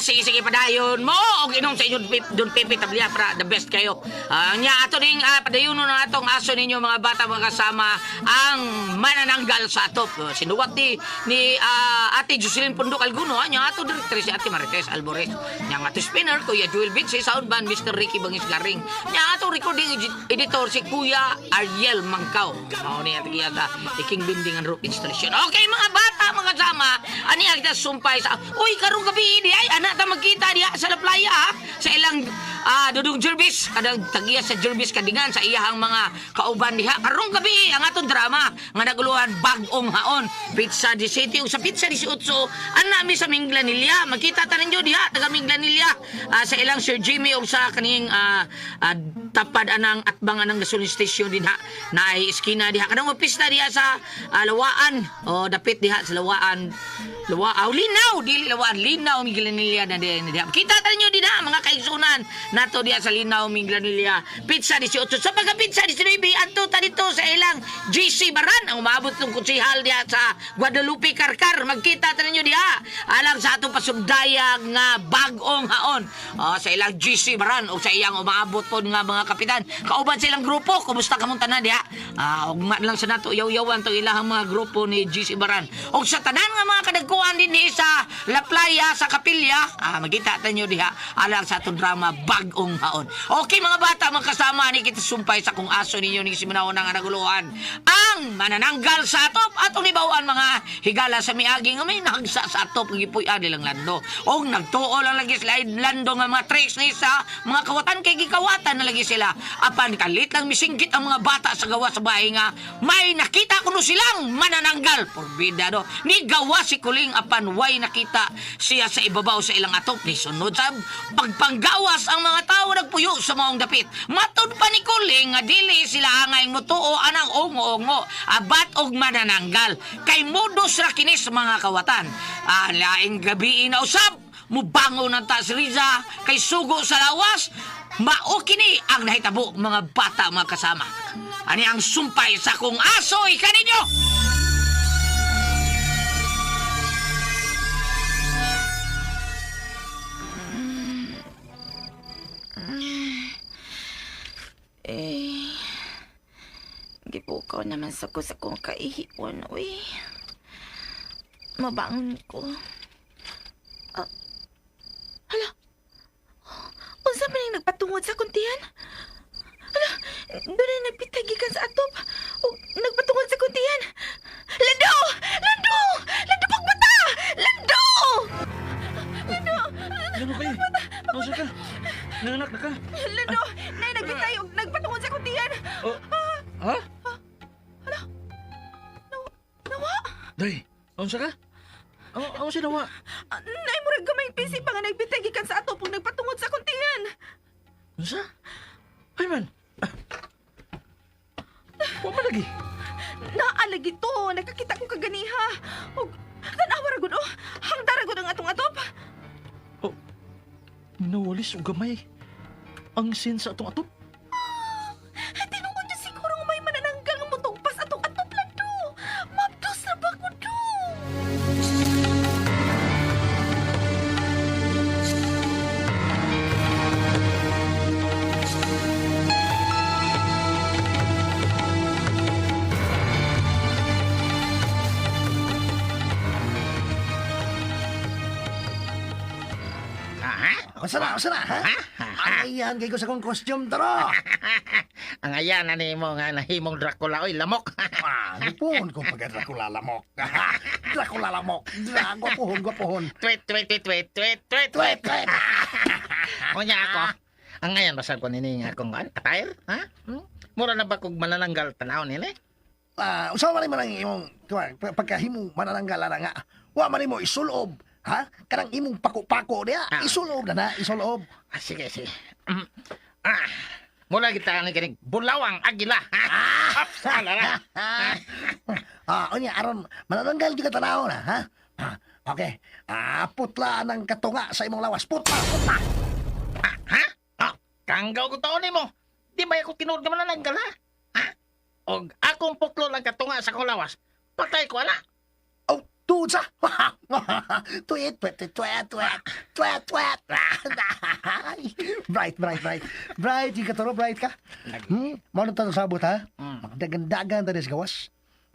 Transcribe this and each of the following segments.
Sige, sige, padayon mo. Og inom sa inyo, Don Pepe Tablia, para the best kayo. Nya, ato ning padayon na atong aso ninyo, mga bata, mga kasama, ang manananggal sa atop. Sinuwat ni Ate Jocelyn Pundok Alguno, nya ato director si Ate Marites Alborez. Nya nga ato spinner, Kuya Joel Vinci, soundman, Mr. Ricky Bangis Garing. Nya ato recording editor si Kuya Ariel Mangkaw. Mao ni ato giya iking binding ang roof installation. Okay, mga bata, mga kasama, ani ang kita sumpay sa... Uy, karong gabi di ay anak ta magkita diha sa La Playa ha? Sa ilang Dudong Jervis, kadang tagiya sa Jervis Kadingan sa iyahang mga kauban diha. Karong gabi ang atong drama nga naguluhan Bag-ong Haon, Pizza di City ug sa Pizza 18 ana mi sa Minglanilla. Magkita ta ninyo diha taga Minglanilla sa ilang Sir Jimmy ug sa kaning tapad anang atbang anang gasoline station dinha na ay eskina diha kanang pista diha sa Lawaan o dapit diha sa Lawaan. Lawa, Linaw, dili Lawaan, Linaw, Minglanilla na diha. Kita ta ninyo dinha mga kaigsunan nato diha sa Linaw, Minglanilla. Pizza 18. Sa pagka Pizza 19, anto ta dito sa ilang GC Baran ang umabot ng kutsihal diha sa Guadalupe Karkar. Magkita ta ninyo diha alang sa atong pasundayag nga Bag-ong Haon. Sa ilang GC Baran o sa iyang umaabot po nga mga kapitan. Kauban sa ilang grupo, kumusta kamong tanan diha? Ugma lang sa nato yaw-yawan to ilahang mga grupo ni GC Baran. Og sa tanan nga mga kadagkuan dinhi sa La Playa sa Kapilya, magkita ta ninyo diha alang sa atong drama Bag-ong Haon. Okay mga bata, mga kasama ni kita sumpay sa kung aso ninyo ni simunaw nga naguluhan. Ang manananggal sa atop atong nibawan mga higala sa miagi nga may nahagsa sa atop ng gipuy-an nilang lando. Og nagtuo lang lagi sila lando nga mga tricks ni sa mga kawatan kay gikawatan na lagi sila. Apan kalit lang misinggit ang mga bata sa gawa sa bahay nga may nakita kuno silang manananggal. Porbida do. Ni gawa si Kuling apan way nakita siya sa ibabaw sa ilang atop. Ni sunod sa pagpanggawas ang mga tao nagpuyo sa maong dapit. Matud pa ni Kuling nga dili sila angay mutuo anang ongo-ongo abat og manananggal. Kay modus ra kini sa mga kawatan. Laing gabi na usab mubangon ang ta si Riza kay sugo sa lawas. Mao kini ang nahitabo mga bata, mga kasama. Ani ang sumpay sa kung asoy kaninyo. Eh, gibukaw naman sa ko sa kong kaihion, uy. Mabangon ko. Hala, unsa man yung nagpatungod sa kuntian? Hala, doon na nagpitay gikan sa atop. O, nagpatungod sa kuntian. Lando! Lando! Lando, pagbata! Lando! Lando! Ano kayo? Ano ka? Nanganak na ka? Lando! Nay, nagpitay og nagpatungod sa kuntian. Oh, ha? Nawa! Day, ano ka? Ano siya nawa? Nay, murag gamay pisi pa nga nagpitay gikan sa atop ug nagpatungod sa kuntian. Ano siya? Ay man! Wa man lagi. Naalagi to, nakakita ko kaganiha. Og tan-awa ra gud oh. Hangda ra gud ang atong atop. Oh, nawalis og gamay. Ang sin sa atong atop. Tinuod jud siguro nga may manananggal nga motugpas atong atop, Lando. Mabdos na ba ko do? Aha. Usa na, ha? Ang ayan kay ko sa kong costume, taro. Ang ayan na nimo nga nahimong Dracula oy lamok. Nipuhon ko pagka Dracula lamok. Dracula lamok. Gwapuhon, gwapuhon. Tweet tweet tweet tweet tweet tweet. Tweet, tweet. Unya ako. Ang ngayon basag ko nini nga akong attire, ha? Mura na ba kog manananggal tanaw nini? Usa man man ang imong pagkahimong manananggal na nga. Wa man nimo isulob, ha? Kanang imong pako-pako diya. Isulob na na, isulob. Sige, sige. Mula kita ni kinig bulawang agila. Ha? Up, alala. Unya aron manananggal gyud ka tanaw na, ha? Okay. Putla ng katunga sa imong lawas. Putla, putla. Ha? Kanggaw ko taon nimo. Di ba ako tinuod nga manananggal ha? Ha? Og akong putlo lang katunga sa akong lawas. Patay ko ala. Oh, Tuod sa. Tweet, tweet, tweet, tweet, tweet, tweet. Bright, bright, bright. Bright, yung katuro, bright ka. Mao na tanong sabot, ha? Magdagandagan tayo sa gawas.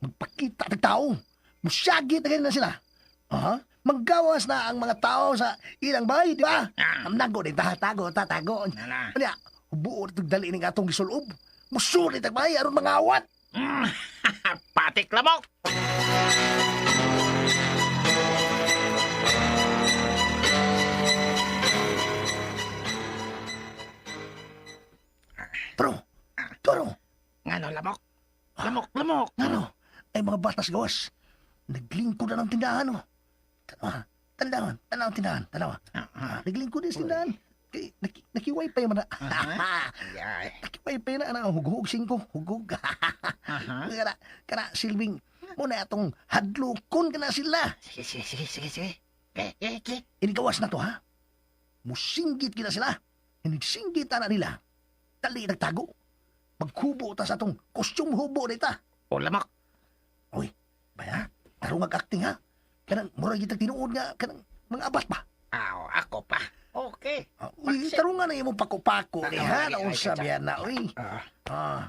Magpakita tag tao. Musyagi na na sila. Aha. Maggawas na ang mga tao sa ilang bahay, di ba? Ah. Amnago din, tago, tatago. Nala. Ano buo na dali ning atong gisulob. Musuri tag bahay, aron mga awat. Patik lamok! Tro, tro. Ngano, lamok? Lamok, lamok. Ngano, ay mga batas gawas. Naglingkod na ng tindahan, oh. Tanawa, tanawa, tanawa ang tindahan, tanawa. Ah, Naglingkod din sa tindahan. Kay, naki-wifi man na. Ay. Naki-wifi na, ana, hughug singko, hugog. Aha. Kana, kana, silbing, muna atong hadlokon ka na sila. Sige, sige, sige, sige, sige. Okay, okay, okay. Inigawas na to, ha? Musinggit kita sila. Inisinggit na nila. Dali, nagtago. Maghubo ta sa atong kostyum hubo nita. O, lamok. Uy, baya, tarong acting ha. Kanang murag kitang tinuod nga, kanang mga abat ba? Aw, ako pa. Okay. Ah, uy, tarong nga na imong pako-pako ni ha, Ay, naunsa ay, biya na, uy. Ah. Ah,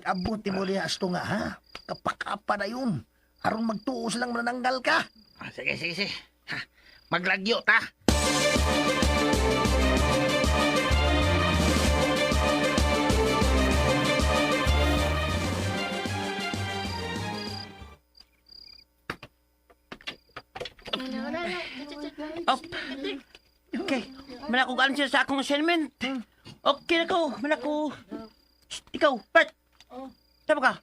abot ni mo niya asto nga ha. Kapakapa na yun. Aron magtuo silang manananggal ka. Ah, sige, sige, sige. Ha, maglagyo ta. Oh. Okay. Mana ko answer sa akong assignment. Okay na ko. Mana ko. Shh, ikaw, Bert. Tama ka.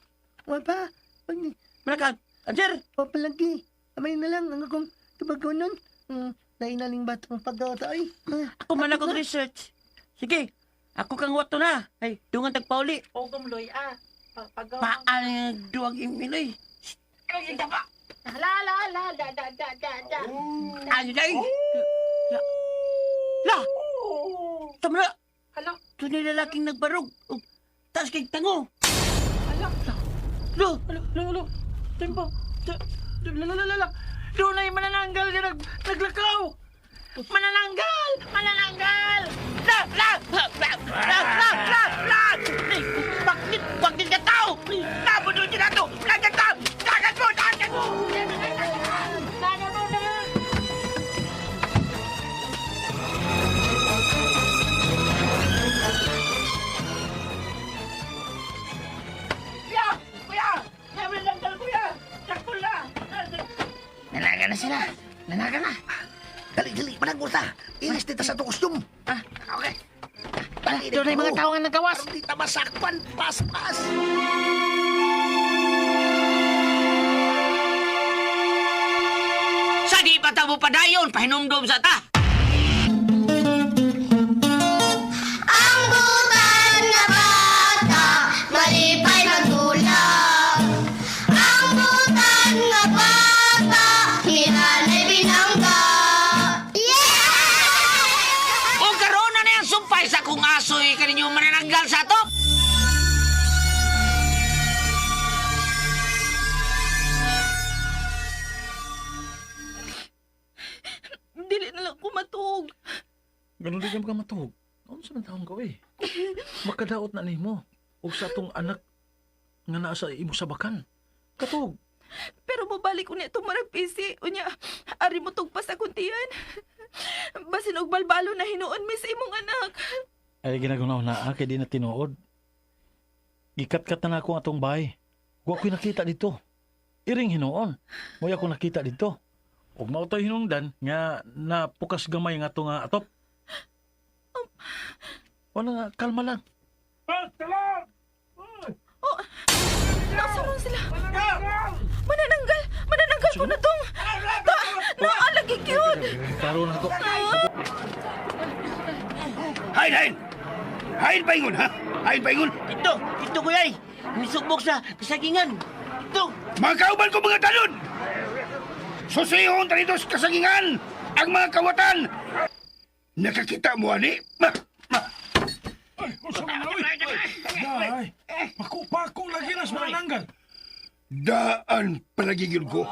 Wa pa, Mana ka. Answer. wa palagi. Amay na lang ang akong tubagonon. Nainaling batang pagkata ay. Ako man ako research. Sige. Ako kang wato na. Ay, dungan tagpauli. O gumloy ah. Pag Paan duwag imiloy. Ay, pa. La la la da da da da da. Ano na La. La. Tama na. Hala, Tunay lalaking nagbarog. Oh, taas kay tango. hala. Lo. Alo, alo, alo. Tempo. La, la, la, la, la. Doon ay manananggal nga naglakaw. Manananggal! Manananggal! La! La! La! La! La! La! La! La! Bakit? Bakit ka tao? Tabo doon siya nato! Dagat ka! Dagat mo! Dagat mo! Kuya! Kuya! Kuya, manananggal, kuya! Sakto na! Nanaga na sila. Nanaga na. Dali, dali, mananggol ta. Ilis dito sa atong kostyum. Ah, okay. Dali, Doon ay mga tao nga nagawas. Aron di ta masakpan. Pas, pas. Sa di pa tabo padayon, pahinumdom sa ta! Ang butan na bata, malipay magulak. Ang butan na bata, nilalay binangga. Yeah! O karoon na niyang sumpay sa kung asoy kaninyo manananggal sa ato. Dili na lang ko matuog. Ganun din ka matuog. Ano sa man taong gawi? Makadaot na nimo. O sa atong anak nga naa sa imo sabakan. Katog. Pero mobalik unya itong marag PC. Unya, ari mo tugpas akong tiyan. Basin og balbalo na hinuon mi sa imong anak. Ay ginagawa na ah, kay di na tinuod. Gikat-kat na nako atong bahay. Wa ko'y nakita dito. Iring hinuon. Mo'y ako nakita dito. Ug mao to'y hinungdan nga napukas gamay nga ato nga atop. Wala nga, kalma lang. Nasa ron sila? Manananggal! Manananggal ko na tong! Ta! Naalagi yun! Klaro na ako. Hain, hain! Hain paingon, ha? Hain paingon! Ito, ito kuya ay. Nisubok sa kasagingan. Ito. Mga kauban ko mga talon! Susihon ta dito sa kasagingan! Ang mga kawatan! Nakakita mo, ani? Ma! Ma! Ay, pako-pako lagi na sa mananggal. Daan palagigil ko.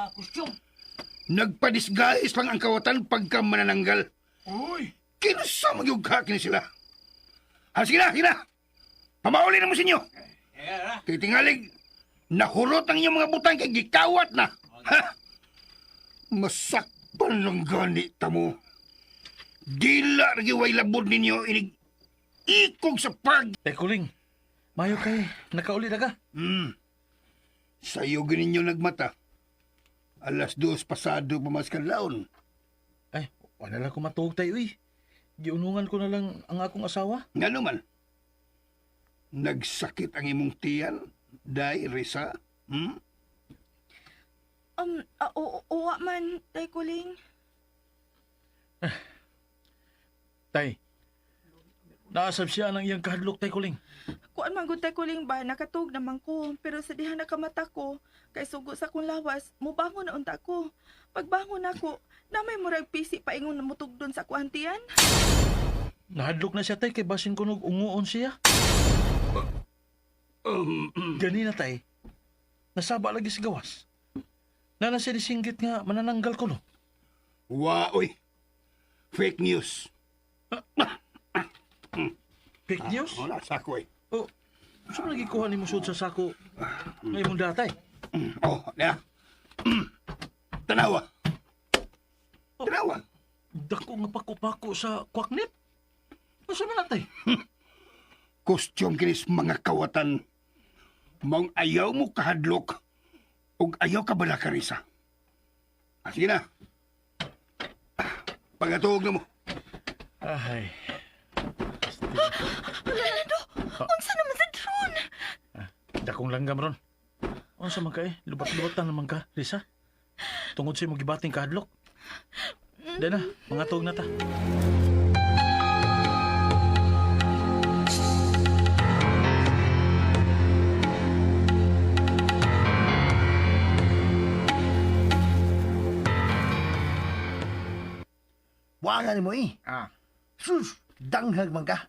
Nagpadisguise lang ang kawatan pagka manananggal. Uy! Kinsa magyug ka kini sila. Ha, sige na, sige na. Pamauli na mo sa inyo. Kay tingalig, nahurot ang inyong mga butang kay gikawat na. Ha? Masakpan lang gani ta mo. Dila lagi way labod ninyo inig ikog sa pag. Tay Kuling, mayo kay nakauli na ka. Sayo ganinyo nagmata. 2:00 pasado pa mas kadlawon. Ay, wala lang ko matuog tayo eh. Giunungan ko na lang ang akong asawa. Nga naman, nagsakit ang imong tiyan, Day, Risa. Hmm? Uwa man, Tay Kuling. Tay, naasab siya ng iyang kahadlok, Tay Kuling. Kuan man gud Tay Kuling ba, nakatug naman ko. Pero sa diha nakamata ko, kay sugo sa akong lawas, mubangon na unta ko. Pagbangon nako, na may murag pisi paingon na mutugdon sa akuang tiyan. Nahadlok na siya, Tay, kay basin ko nung unguon siya. Ganina, Tay, nasaba lagi sa gawas. Nana siya disinggit nga manananggal ko, no? Wa, oy. Fake news. Fake news? Wala, sako eh. Oh, saan lagi kuha ni Musod sa sako ng imong datay? Oh, na. Tanawa. Tanawa. Dako nga pako-pako sa kwaknip. Asa man natay? Kostyum kinis mga kawatan. Maong ayaw mo kahadlok ug ayaw ka bala ka, Risa. Ah, sige na. Pagatuog na mo. Ay. Lando, unsa naman sa drone? Dakong langgam ron. Unsa man ka eh? Lubat-lubatan naman ka, Risa. Tungod sa imong gibating kahadlok. Di na, mga tuog na ta. Buangan nimo eh. Ah. Sus, danghag man ka.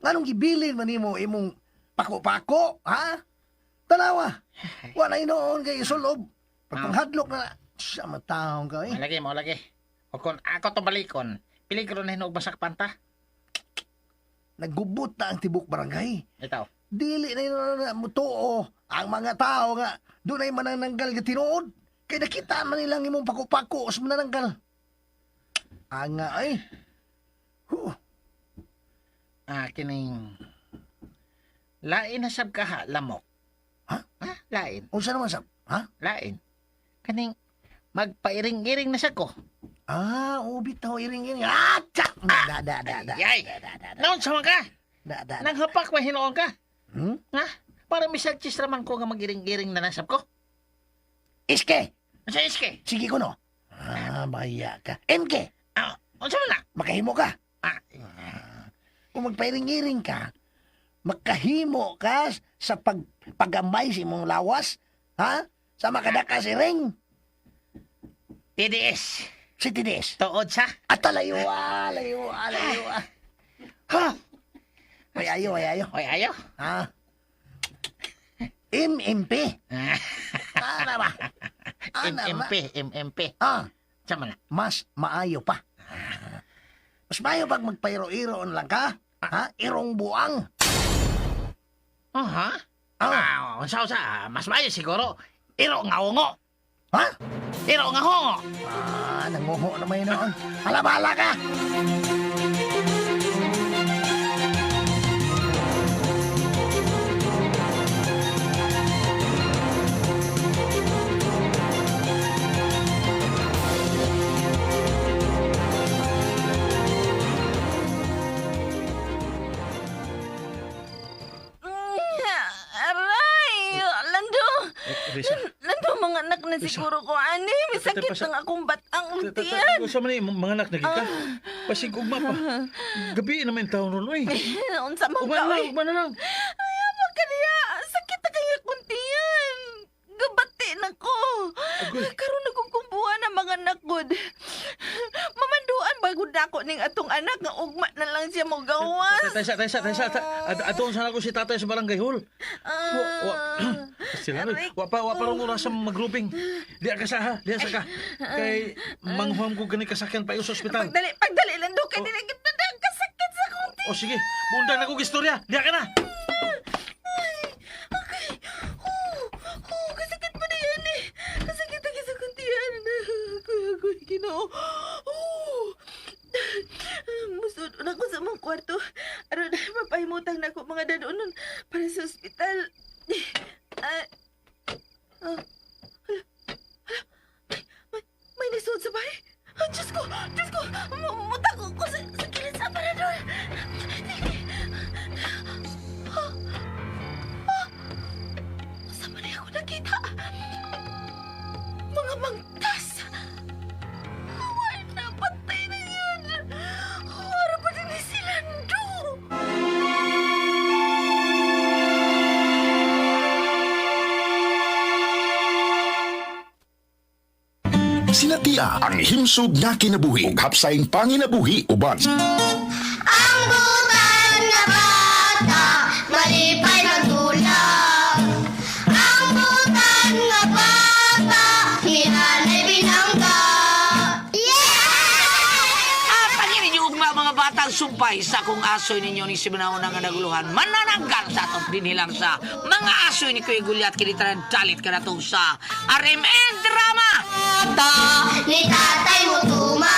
Nganong gibilin man nimo imong pako-pako, ha? Tanawa. Wala inoon kay isulob. Pagpanghadlok na, siya matahong ka eh. Malagi, mo lagi. O kung ako to balikon, peligro na hinuog basak panta. Naggubot na ang tibok barangay. Itaw. Dili na inoon na mutuo ang mga tao nga doon ay manananggal nga tinuod. Kay nakita man nilang imong pako-pako sa manananggal. Anga ay. Huh. Ah, kining lain na sab ka ha, lamok. Ha? Ha? Lain, Unsa naman sab? Ha? lain. Kaning magpairing-iring na sa ko. Ah, ubit na iring-iring. Ah, tsa! Da, da, da, da. Yay! Da, da, da, da. Naon sa man ka? Da, da, da. Nanghapak ba hinuon ka? Hmm? Ha? Para misalchis raman ko nga magiring-iring na nasab ko. Iske! Unsa iske? Sige ko no. Ah, maya ka. MK, Ah, unsa man na? makahimo ka. Ah, Kung magpairing-iring ka, makahimo ka sa pagpagamay sa imong lawas, ha? Sa makadaka si Ring, TDS. si TDS. Tuod sa? At layuwa, layuwa, layuwa. Ha? Ay, ayo, ay, ayo. Oy, ayo. Ha? MMP. Ah, Ana ba? Ana ba? MMP, MMP. Ah, Sa man na? mas maayo pa. Mas maayo pag magpairo-iroon lang ka. Ha? Irong buang. Oh, ha? Ah. Ah, unsa unsa? Mas maayo siguro. Iro nga ungo. Ha? Iro nga hongo. Ah, nanguho na may noon. Hala, bahala ka! Aray! Lando! Risa. Lando, mga anak na siguro ko, ani. May sakit Pasa- ng akong batang tiyan. Unsa man ni mga anak nagi ka? Pasig ugma pa. Gabi naman taon ron, oy. Unsa man Ugma ka, na lang, oy. ugma na lang. Ay, apa ka niya? Sakit na kaya akong tiyan. Gabati na ko. Agoy. Karon na kong kumbuha na mga anak gud. Mamanduan ba gud na nako ning atong anak nga ugma na lang siya mo gawas. Taysa, taysa, taysa. Atoon sana ko si tatay sa barangay hall. Wa, wa, sila, Aray wa pa rong oras sa magruping. Diya ka sa ha, diya sa ka. Kay manghuam ko gani kasakyan pa sa ospital. Pagdali, pagdali lang do kay dili gid na kasakit sa akong O sige, bundang na kong istorya. Diya ka na. Okay. Oh, oh, kasakit pa na yan eh. Kasakit ang isa kong tiyan. Kuya, kuya, ginoo. Oh. Musod na ko sa mong kwarto. Aron, mapahimutang na ko mga dadonon para sa ospital. Ah, ah, hala, hala, may nasod sa bahay. Ah, Diyos ko, Diyos ko, mutang ko sa kilid sa aparador. Sa mali ako nakita. Mga mangtas. Wala, patay na yun. Wala pa din ni si Lando. Sila tiya ang himsog nga kinabuhi ug hapsayng panginabuhi uban. Ang butan nga bata, malipay magdula. Ang butan nga bata, ni nanay binangga. Yeah! Ah, panginin niyo ugma mga batang sumpay sa kung asoy ninyo ni Simanao nga naguluhan. Manananggal sa atong dinilang sa mga asoy ni Kuya Gulyat kinitaran dalit ka na sa RMN Drama! Ni tatay mo tuma.